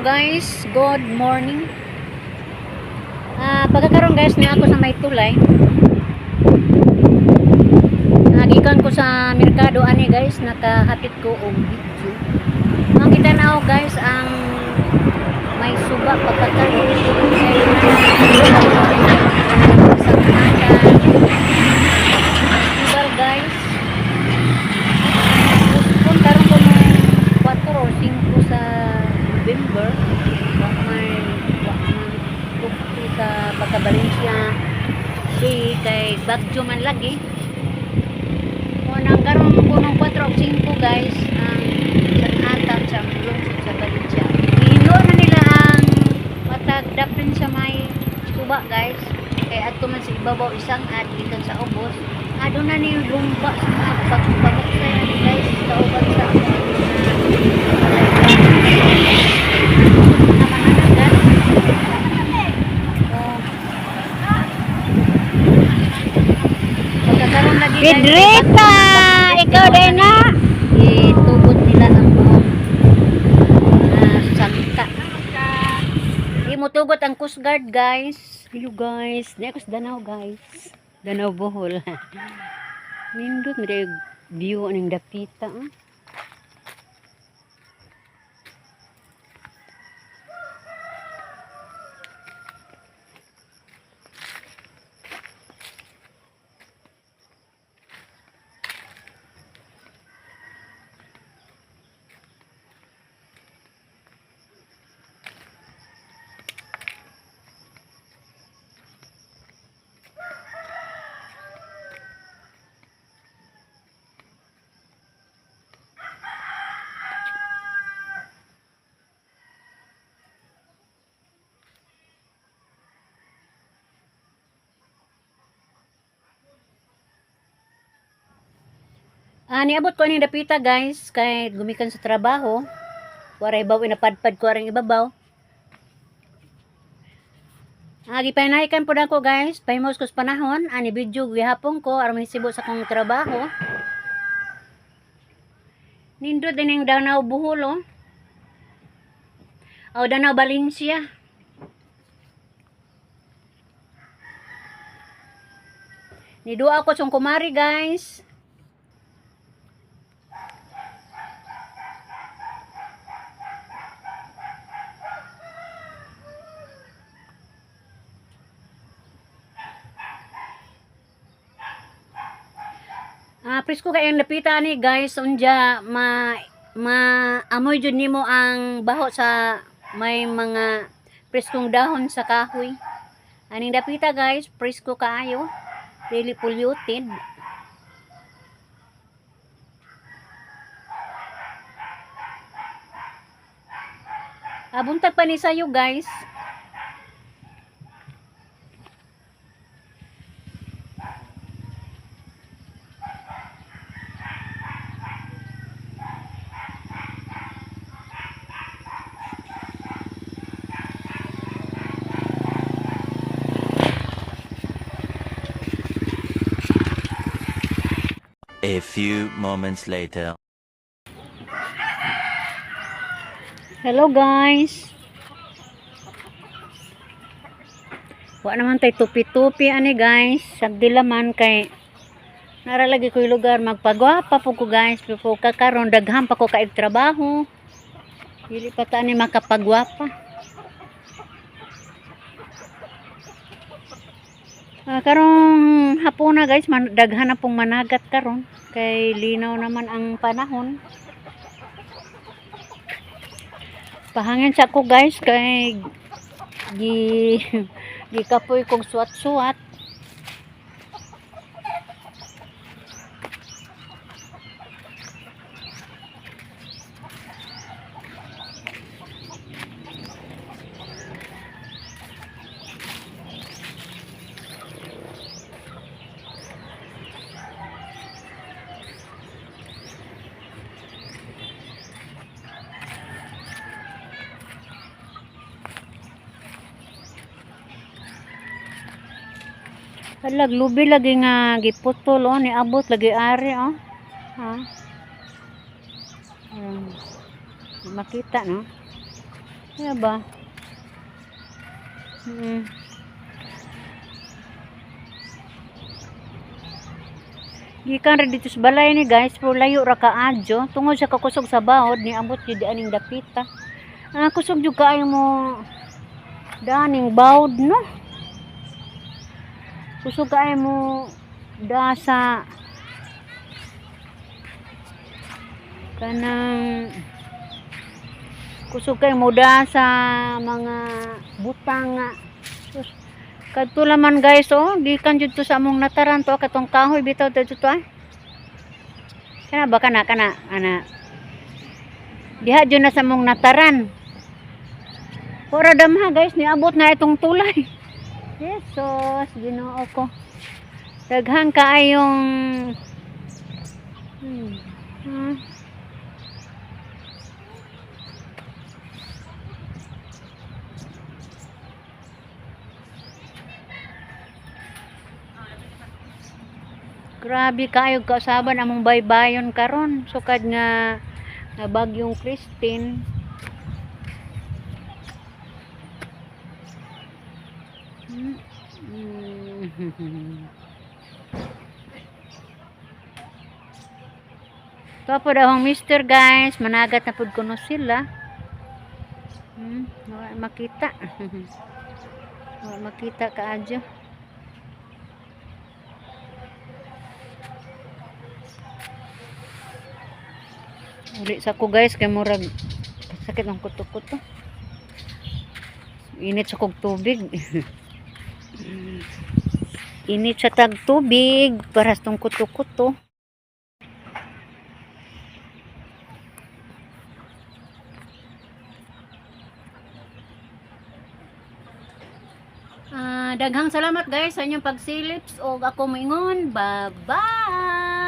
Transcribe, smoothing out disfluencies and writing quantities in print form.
Guys, good morning. Pagkakaroon guys, na ako sa may tulay. Nagikan ko sa merkado ani guys, nakahapit ko og video. Makita na ako guys ang may suba pagkakaroon. Sa festival guys. Kung karon ko may 4 or 5 sa November, wa may tukti sa pagka-Valencia si kay Bagyo man lagi. Kung ang karon kunong 4 o 5 guys, ang san-atan sa lungsod sa Valencia. Ihinlo na nila ang matag dapin sa may suba guys. Kay adto man sa ibabaw isang ad gikan sa ubos. Aduna ni lumba sa mga pagpamuksay ani guys, kauban sa mga mananagat. So, pagkakaroon lagi guys, Pedrita! Ikaw din na! Itugot nila ang buong sangka. Di mo tugot ang Coast Guard guys. Hello guys. Di ako sa Danau guys. Danau Bohol. Nindot mo view aning dapita. Ah. Niabot ko aning dapita guys kay gumikan sa trabaho. Waray baw inapadpad ko aring ibabaw. Gipanahikan po na ko guys. Pahimos ko sa panahon. Ani video gihapon ko aron mahisibo sa akong trabaho. Nindot din ang Danau Bohol oh. O Danau Valencia. Niduwa ako sa kumari guys. Presko kay ang lapita ni guys, unja ma ma amoy jud nimo ang baho sa may mga preskong dahon sa kahoy. Aning dapita guys, presko kaayo. Dili polluted. Buntag pa ni sayo guys. A few moments later. Hello guys. Wa naman tay tupi-tupi ani guys. Sagdi laman kay nara lagi ko'y lugar magpagwapa po ko guys. Pero kakaron daghan pa ko kaig trabaho. Dili pa ta ani makapagwapa. Karong hapon na guys, daghan na pong managat karon kay linaw naman ang panahon. Pahangin sa ko guys kay gi gikapoy kog suwat-suwat. Halag lubi lagi nga giputol oh, niabot lagi ari oh. Ha? Makita no? Kaya ba? Gikan ra dito sa balay ni, guys, pero layo ra kaadyo tungod sa kakusog sa bawod, niabot jud aning dapita. Ah, kusog jud kaayo mo daning bawod, no. Kusog kaayo mo da sa kanang kusog kaayo mo da sa mga butang nga. Sus, kadto laman, guys, oh, gikan jud to sa among nataran to, katong kahoy bitaw to to ah. Kana ba, kana kana ana. Diha jud na sa among nataran. Pura damha, guys, niabot na itong tulay. Jesus, Ginoo ko. Daghan kaayong Grabe kaayo kausaban among baybayon karon, sukad nga nga bagyong Christine. Ito po daw ang mister, guys. Managat na pud kuno sila. Wala makita. Wala makita kaadyo. Uli sa ko, guys, kay murag sakit ang kuto-kuto. Init sa kog tubig. Init sa tag tubig para sa tong kuto-kuto. Ah, daghang salamat, guys, sa inyong pagsilips og ako moingon. Bye-bye.